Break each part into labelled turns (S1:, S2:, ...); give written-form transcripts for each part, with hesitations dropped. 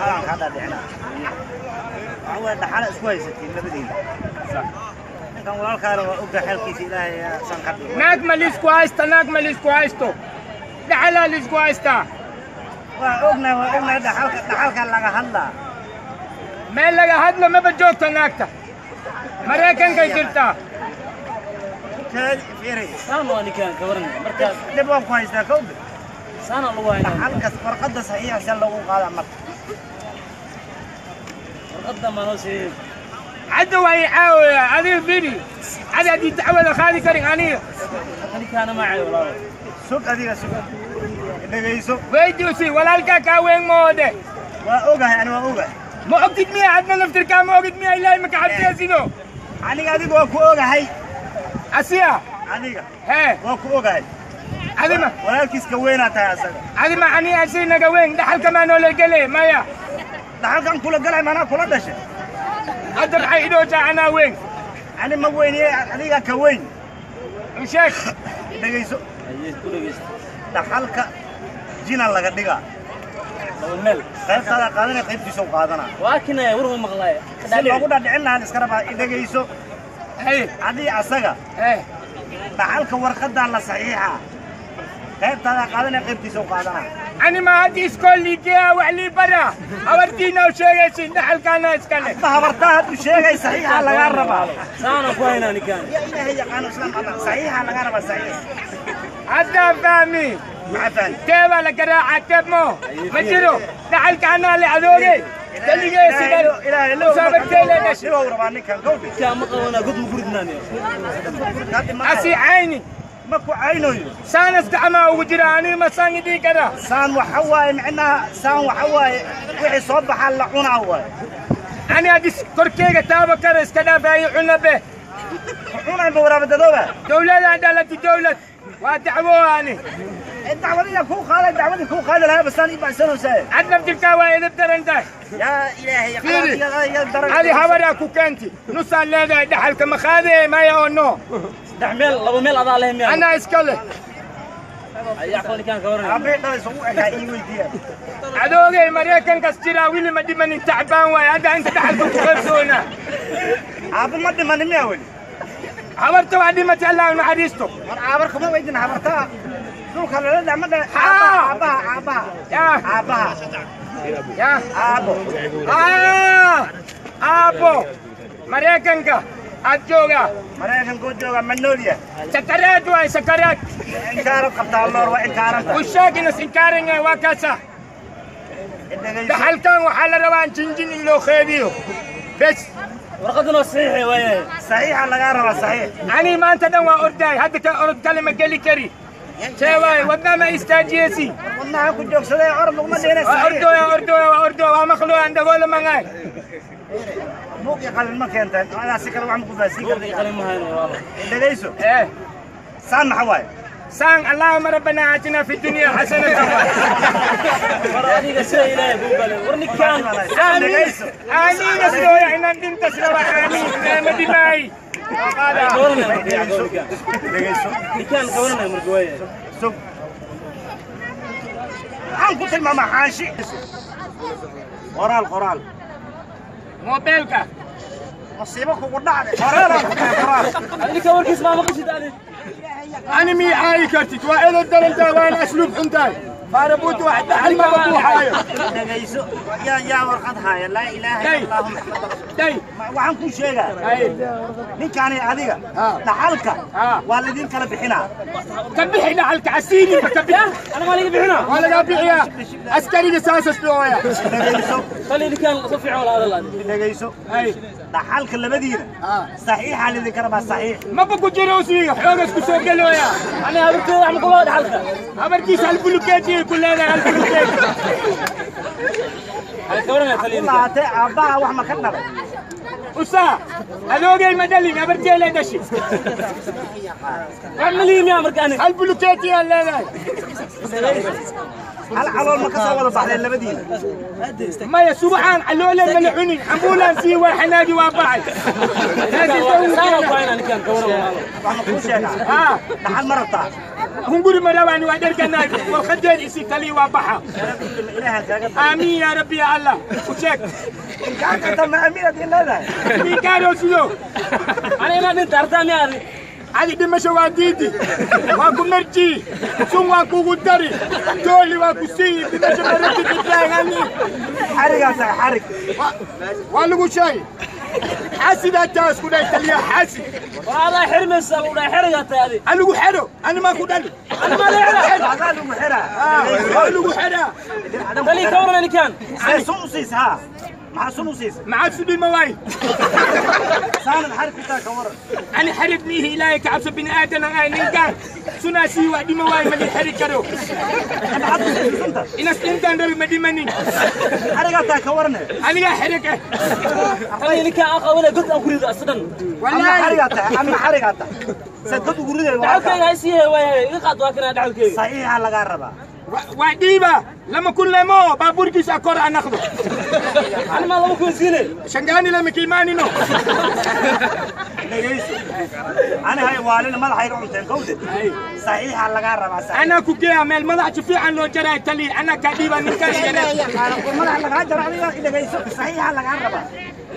S1: Aan ka dhaadhicina. Waxa weeye dhaxal isku haysatiin labadiina.
S2: Sax.
S1: Ninkan walaalkaana waa oga xeelkiisa Ilaahay san ka dhigo.
S2: Naag ma liisku haysta, naag ma liisku haysto. Dhaxalaa liisku haystaa.
S1: Waa ognahay, waa ognahay, dhaxalka, dhaxalka laga hadlaa.
S2: Meel laga hadlo maba joogto naagta. Maraykankay jirtaa.
S1: Kaadi fiiri.
S3: Saan waa ninkaan ka waran markaas.
S1: Dhib waan ku haystaa kowda.
S3: Saana lagu haynaa.
S1: Dhaxalkas warqadda saxiixa si lagu qaadaa marka.
S3: Warqadda ma noo sii.
S2: Hadda waa i caawiya adiga fiiri. Hada haddii dacwada qaadi karin aniga.
S3: Ninkaana ma caawiyo walaalo.
S1: Sug adiga, sug. Dhegayso.
S2: Weydiusi walaalkaa kaa weyn moode.
S1: Waa ogahay, ani waa ogahay.
S2: Ma ogtid miya adna naftirkaa ma ogid miya Ilaahay ma ka cabsiyasido.
S1: Aniga adiga waa ku ogahay.
S2: Asiya.
S1: Adiga.
S2: Hee.
S1: Waa ku ogahay.
S2: Adima.
S1: Walaalkiiska weynaa tahay asaga.
S2: Adima ani asi naga weyn dhaxalka maa noola gelay maya.
S1: Dhaxalkan kula galay maanaa kula dhashay.
S2: Hadda maxay idhoojaa anaa weyn.
S1: Ani ma weyniye, adiga ka weyn.
S2: U sheeg.
S1: Dhegayso.
S3: Ayay ku dhegaysto.
S1: Dhaxalka jina laga dhigaa.
S3: Laba meel.
S1: Qaybtaada qaadanaya, qaybtiisa u qaadanaa.
S3: Waa kinaya war ma maqlaaya.
S1: Si loogu dhadhicin lahaa iska rabaa, dhegayso.
S2: Hey.
S1: Adii asaga.
S2: Hey.
S1: Dhaxalka warqadaa la saxiixa. Qaybtaada qaadanaya, qaybtiisa u qaadanaa.
S2: Ani ma hadda iskool liigeeya wax lii bara. Habartiina u sheegaysin dhaxalkaana iskale.
S1: Ma habartaa haddu sheegay, saxiixa lagaa rabaa.
S3: Saana ku haynaa ninkaan.
S1: Ya Ilaahay yaqaano islaam Allah, saxiixa lagaa rabaa, saxiix.
S2: Hadda fahmi.
S1: Maxaa fahmi?
S2: Teebaa la garaacaa teeb moo. Ma jiro. Dhaxalka anaa le adoogay. Keligee sidan.
S1: Ilaahay loo
S2: Usaabartee le dhashay.
S1: Dhibaa u rabaa ninkan gawdhi.
S3: Ninkaan ma qabanaa god ma guridnaaniyo.
S2: Asi cayni.
S1: Ma ku caynayo.
S2: Saanas gacmaha ugu jira aniga ma saan idii karaa.
S1: Saan waxa waaye micnaha, saan waxa waaye wixii soo baxaa la cunaa waaye.
S2: Ani haddii korkeyga taaba kara iska dhaafaayo cuna be.
S1: Cunay ba waraabadadooba.
S2: Dowladaan dhalati dowlad. Waa dacwo ani.
S1: Dacwadii kuu qaaday, dacwadii kuu qaadi lahaa basaan ii bacsanaysaa.
S2: Ad naftirkaa waa edeb daran tahay.
S1: Yaa Ilaahay
S2: Fiiri.
S1: Yaqaan daran.
S2: Adi habaraa ku keenti. Nusaan leedahay dhaxalka ma qaadee maya oo no.
S3: Saddex meel, laba meel adaa leh miyaa.
S2: Anaa iska leh.
S3: Ayaa ku ninkaan ka waran.
S1: Aabbe dhalay soo u ekaa ii weydiiya.
S2: Adoogay Maraykankas jiraa wili ma dhimanin tacbaan waay. Hadda inta dhaxalka ku qaybsoonaa.
S1: Aabbe ma dhimanin miyaa weli?
S2: Habarta waa dhimatay, Allah u naxariisto.
S1: War aabar kuma weydin habartaa. Dhulka lala dhac ma dhalay.
S2: Haa.
S1: Aabbaha, aabbaha.
S2: Yaa.
S1: Aabbaha.
S2: Yaa.
S1: Aabbo.
S2: Aabbo. Maraykanka aad joogaa.
S1: Maraykanka uu joogaa ma nool yahay?
S2: Sakaraad waay, sakaraad.
S1: Inkaarad qabtaa loor waa inkaaranta.
S2: U sheeg inas inkaaran yahay waa kaasa.
S1: Dhegayso.
S2: Dhaxalkan waxaa la rabaa jinjin in loo qeybiyo. Bes.
S3: Warqaddan waa saxiix waaye.
S1: Saxiixa lagaa rabaa, saxiix.
S2: Ani maanta dhan waa ordaay, hadda ka orod kale ma geli kari. See waay, wadnaa ma istaajiyeysi.
S1: Wadnaha ku joogsaday orod laguma dhihine
S2: Waa
S1: saxiix.
S2: ordooya, ordooya, waa ordooya, waa maqlooya andagoola mangaay.
S1: Buuq iyo qalin ma keenteen. Adaa si kale wax ma ku fahansiin
S3: Buuq iyo
S1: kartid.
S3: qalin ma hayno walaalo.
S1: Dhegayso.
S2: Eh.
S1: Saan maxaa waaye?
S2: Saan allahuma rabbana aatina fi dunya xasanatan.
S3: War adiga sida Ilaahay kuu galay. War ninkaan.
S2: Aamiin.
S1: Dhegayso.
S2: Aamiin asdooya inaan dhintas rabaa aamiin. Ma dhimaay.
S3: Ay ka waranaya marka yaa ninkaan.
S1: Dhegayso.
S3: Ninkaan ka waranaya marka waaye.
S1: Sug. Maxaan ku tilmaamaa xaashi? Qoraal, qoraal.
S2: Moobeelka.
S1: Masiibo kugu dhacday. Qoraal aan ku tahay, qoraal.
S3: Ninkaan warkiis ma maqashid ani.
S2: Ani mii caayi kartid, waa edeb daran tahay waana asluub xun tahay. Faarabuuti wax dhaxal maba buuxaayo.
S1: Dhegayso. Yaa yaa warqad haaya. Laa ilaaha
S2: Day.
S1: illa Allah Muhammad rasuul.
S2: Day.
S1: Waxaan kuu sheegaa.
S2: Ay.
S1: Ninkaani adiga
S2: Haa.
S1: dhaxalka
S2: Haa.
S1: waa laydin kala bixinaa.
S2: Ka bixi dhaxalka casiini ba ka bixi.
S3: Ana ma laga bixinaa.
S2: Waa lagaa bixiyaa. Askariga saasas dhooya.
S1: Dhegayso.
S3: Tali ninkaan si fiican wala hadal adiga.
S1: Dhegayso.
S2: Ay.
S1: Dhaxalka labadiina
S2: Haa.
S1: saxiixa laydinka rabaa, saxiix.
S2: Maba ku jiro usiiga xoogas ku soo gelooya.
S3: Ani habarteeda wax ma ku wada dhaxalka.
S2: Habartiisa hal bulukeeti ku leedahay, hal bulukeeti.
S3: Ay ka waranaya tali
S1: Ku
S3: ninkaan.
S1: lahaatee aabbaha wax ma ka dhalay?
S2: Usaa adoogay ma dhalin, habartee le dhashi.
S3: Wax ma lihi miyaa marka ani.
S2: Hal bulukeeti aa leedahay.
S1: Hal calool ma ka soo wada baxdeen labadiina?
S2: Maya subaxaan caloole ma la cunin, ambulan sii waa xanaagi waa baxay.
S3: Saana ku haynaa ninkaan ka waran walaalo.
S1: Wax ma kuu sheegaa?
S2: Haa.
S1: Dhaxal ma rabtaa?
S2: Hunguri marawani waa dherganaay warqadeed isi tali waa baxa. Aamiin yaa rabbi ya Allah. U sheeg.
S1: Inkaarta ma amiinad in leedahay.
S2: Inkaaroo sido.
S3: Aniga inaan dhinta artaa miyaa adi?
S2: Adi dhimasho waa diidi. Waa ku marji. Sun waa kugu dari. Dooli waa ku sii. Dhimasho ma rabtid ibraahim.
S1: Xarigaa tahay xarig.
S2: Waa lagu sheegay. Xasidaa taas ku dhahay taliya xasid.
S3: War adaa xirmaysa lagu dhahay xerigaa tahay adi.
S2: Anigu xero. Ani maa ku dhali.
S3: Ani maa la xira.
S1: Adaa lagu xiraa.
S2: Waa lagu xeraa.
S3: Tali ka waran ninkan.
S1: See sun u siis haa. Maxaa sun u siis?
S2: Maxaad su dhima waay.
S1: Saanan xarig ku tahay ka waran.
S2: أنا حرق ميه إلهي كعبس بني آدم أنا نينكان سناسي وأدي مواي ما حرق كرو.
S1: Maxaad u siisay sunta?
S2: إنس إنت أنا مدي مني.
S1: Xarigaa tahay ka waran.
S2: أنا حرق.
S3: Tali ninkan aan qabo god aan ku rido asadan.
S1: Ama
S2: والله
S1: xarigaa tahay ama xarigaa tahay. Saad god ugu riday
S3: Dhaxalkayga ha siiye waay iga qaad waa kana dhaxalkayga.
S1: Saxiixa lagaa rabaa.
S2: وديبا لما كل مو بابوركيس أكور أنا أخذه.
S3: Ani maa 2 kun siine.
S2: شنقاني لما كيماني نو.
S1: Dhegeyso. Ani hay waalina madaxa iga cunteen kowde. Saxiixa lagaa rabaa saxiix.
S2: أنا كوكي أعمل مضع في عن لو جرى تلي أنا كديبا نكان
S1: Madaxa lagaa jara adiga dhegeyso saxiixa lagaa rabaa.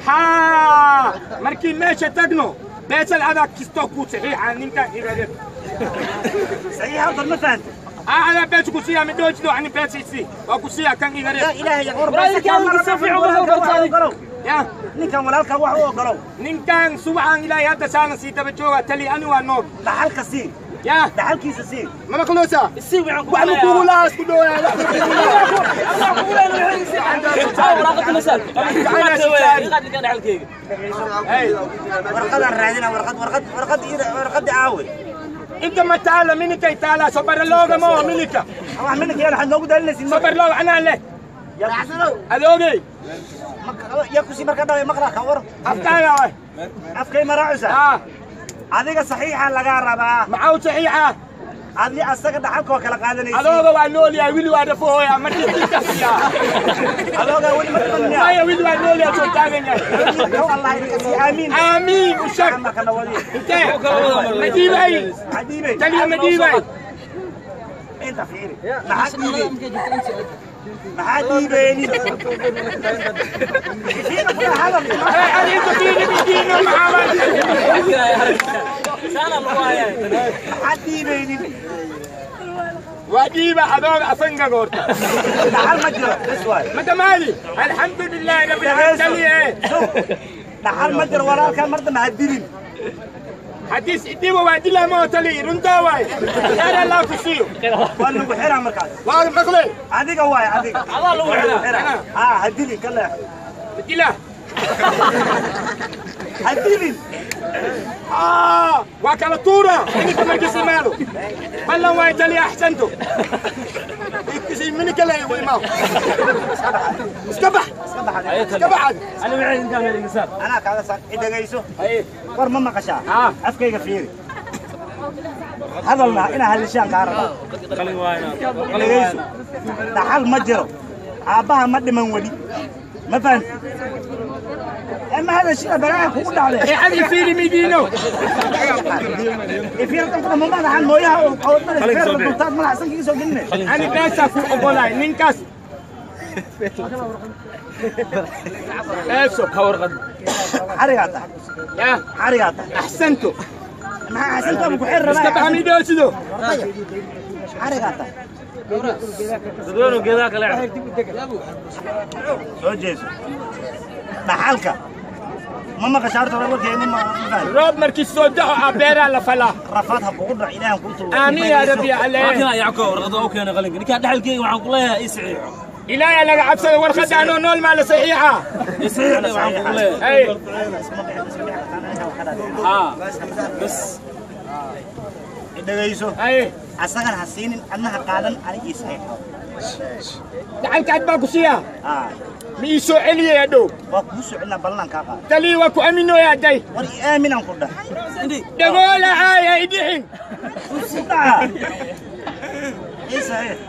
S2: ها مركي ماشي تجنو بس الأذى كستوكو صحيح نكان إيرادي.
S1: Saxiixa horta ma fahantay.
S2: أنا بيت كوسيا من دوج دو عن بيت سي وكوسيا كان إيرادي.
S1: Yaa Ilaahay war
S3: War ninkan si fiican uga hadal
S2: يا
S1: Ninkan walaalka wax u ogolow.
S2: ninkan subaxan ilaahay hadda saana sii daba jooga tali ani waa noog.
S1: Dhaxalka sii.
S2: Yaa
S1: Dhaxalkiisa sii.
S2: Ma maqloosaa?
S3: Isii waxaan ku
S2: Wax ma kugu lahaa isku dhowaa wax ma kugu lahaa.
S3: Waraaqada masaal. Iga qaad ninkan dhaxalkayga.
S2: Hey
S1: Warqadaan raadina warqad warqad warqad warqad aawe.
S2: Inta ma taala minikay taala sobar looga ma minika.
S1: Wax minka yaan waxaad noogu daalinaysin.
S2: Sobar looga anaa leh. Adoogay.
S1: Yaa ku sii markaa dhaway maqlaa ka war.
S2: Afkaaga waay.
S1: Afkay maraacusa.
S2: Ah
S1: Adiga saxiixa lagaa rabaa.
S2: Maxaa u saxiixa?
S1: Adi asaga dhaxalka oo kala qaadanaysid.
S2: Adooga waa nool yahay wili waa dhafooya ma dhigtasiya.
S1: Adooga weli ma dhiman miyaa?
S2: Maya wili waa nool yahay soo taagan yahay.
S1: Kow Allah idinka sii aamiin.
S2: Aamiin u sheeg.
S1: Marka na wadi.
S2: Intee? Ma dhiibay.
S1: Maxaa dhiibay?
S2: Taliya ma dhiibay.
S1: Inta fiiri. Maxaa dhiibay? Maxaa dhiibeynin? Fiiri kula hadal.
S2: Hey, inta fiiri bidiino maxaa
S3: Saana lagu hayaa.
S1: Maxaa dhiibeynin?
S2: Waa dhiiba adooga afanka goorta.
S1: Dhaxal ma jiro. Bes waay.
S2: Ma damaadi. Alxamdu lillahi rabbil caalamiin.
S1: Dhaxal ma jiro walaalkaa mar dambe ha dilin.
S2: Xadiis idiba waa dilaa ma tali runtaa waay. Khayr Allah ku siiyo.
S1: Waa lagu xiraa markaas.
S2: Waa maqlay.
S1: Adiga waay adiga.
S3: Adaa lagu xiraa.
S1: Haa ha dilin ka leex.
S2: Dila.
S1: Ha dilin.
S2: Ah, waa kala tuura. Ininka markiis imaado. Ballan waay tali axsanto. Ikisi minika la igu imaado. Iska bax.
S1: Iska bax adiga.
S2: Iska bax.
S3: Ani waxay intaan meel iga saar.
S1: Anaa kaaga saar. I dhegeyso.
S3: Haye.
S1: War ma maqashaa?
S2: Ah.
S1: Afkayga fiiri. Hadalna inaa hadlishaan kaa rabaa.
S3: Qalin waayna.
S1: Dhegeyso. Dhaxal ma jiro. Aabbaha ma dhiman weli. Ma fahanti? Ama hada shida balaaha kugu dhacday.
S2: Ee adi fiiri midiino.
S1: Ifiirtan kuna ma madaxan mooyaha oo qowdmada feer la dultaad madaxa sankiga soo gelinay.
S2: Ani beesa ku ogolaay ninkaas. Beeso.
S1: Xarigaa tahay.
S2: Ya,
S1: Xarigaa tahay.
S2: axsanto.
S1: Maxaa xasanto ku xir rabaa?
S2: Iska bax midiino.
S1: Xarigaa tahay.
S3: Dadweynuhu geedaha kale.
S1: Soo jeeso. Dhaxalka. Ma maqashaa horta warkayga ma fahanti?
S2: Roob markii soo daxo abeeraa la falaa.
S1: Rafaad ha kugu dhaco Ilaahan kuu tuugo.
S2: Aamiin yaa rabbi
S3: Waa
S2: alle.
S3: kana Yacko warqada u keenay qalinka. Ninkan dhaxalkayga waxaan ku leeyahay ii saxiixo.
S2: Ilaahay laga cabsada warqada anoo nool maa la saxiixa.
S3: Ii saxiixo waxaan ku leeyahay.
S2: Hey,
S3: Haa. Bas.
S1: Dhegeyso.
S2: hey,
S1: Asagana ha siinin adna ha qaadan aniga ii saxiixo.
S2: gacanka ad baa ku siiya.
S1: Haa.
S2: Ma ii soo celiyay hadhow.
S1: Waa kuu soo celinaa ballan kaa qaad.
S2: Talii waa ku aminooyaa day.
S1: War ii aaminaan ku dhah.
S3: Indi.
S2: Dhagoola caaya idhixin.
S1: Ku dhaca. Ii saxiix.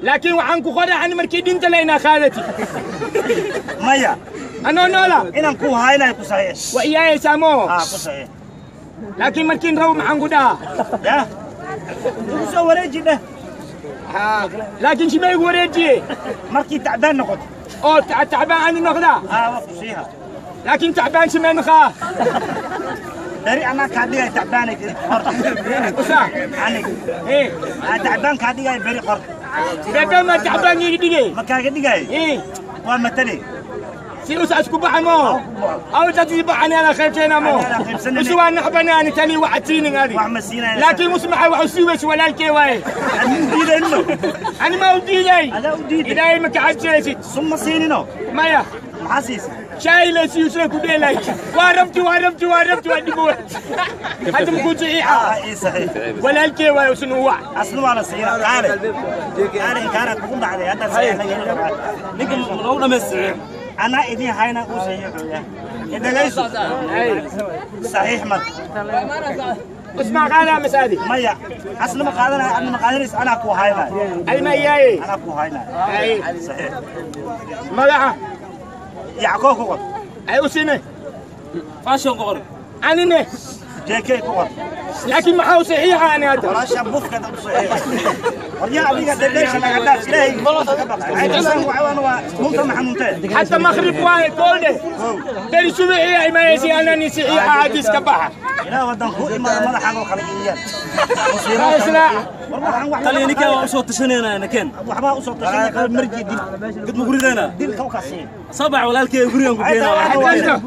S2: Laakiin waxaan ku qoray ani markii dhinta laynaa qaadati.
S1: Maya.
S2: Anoo noola.
S1: Inaan ku haynayo ku saxiix.
S2: Waa iyaayaysaa moo.
S1: Haa ku saxiix.
S2: Laakiin markiin rabo maxaan ku dhahaa?
S1: Yaa. Ugu soo wareeji dheh.
S2: Laakiin shimay igu wareejiye.
S1: Markii tacbaan noqoto.
S2: Oo tacbaan ani noqdaa.
S1: Haa, waa ku siiha.
S2: Laakiin tacbaan shimay noqaa.
S1: Beri anaa kaa dhigay tacbaanay qor.
S2: Usaa.
S1: Aniga.
S2: Eh.
S1: Tacbaan kaa dhigay beri qor.
S2: Bebe ma tacbaan iga dhigay.
S1: Ma kaaga dhigay?
S2: Eh.
S1: Waa matali.
S2: Si usaa isku baxa mo. Aw dadii baxani ana qaybteena mo. Usu waa naxbanaani tani wactiinin adi.
S1: Wax ma siinaya.
S2: Laakiin usmaxa wax usii weys walaalkee waaye.
S1: Ani u diidayno.
S2: Ani ma u diiday.
S1: Adaa u diiday.
S2: Ilaahay ma ka cabsanaysid.
S1: Sun ma siinino.
S2: Maya.
S1: Maxaa siisay?
S2: Shaay la siiyo sida ku dheelay. Waa rabti waa rabti waa rabti waa dhibo. Hadda ma ku saxiixa.
S1: Ii saxiix.
S2: Walaalkee waaye usnu wac.
S1: Asna waa la siinaa. Qaale. Qaale inkaara kugu dhacday hadda saxiix laga.
S3: Ninka lagu dhameystay.
S1: أنا إذن هاينا أوسيح إذا صحيح ما
S2: اسمع قالها مسادي
S1: ميا أصل ما قادنا أنا ما قادرش أنا أكو هاينا
S2: أي ما إياي
S1: أنا أكو هاينا
S2: أي
S1: صحيح
S2: ما
S1: يعقوب كوكو
S2: أي أوسيني
S3: فاشن قر
S2: أنا نه
S1: جي كوكو
S2: لكن ما هو صحيح أنا هذا
S1: ولا شبوك كذا صحيح ورجع لي قد ليش أنا قداش إلهي
S2: حتى مغرب واحد كله تري شو هي ما يسي أنا نسي عادي كبحة
S1: لا ودن هو إما ما حقه خليجيا
S3: قال لي كان وصوت تشنينا أنا كان
S1: وحبا وصوت تشنينا مرجي دي
S3: قد مغريدنا
S1: دي الكوكاسين
S3: صبع ولا الكي غريان قدينا.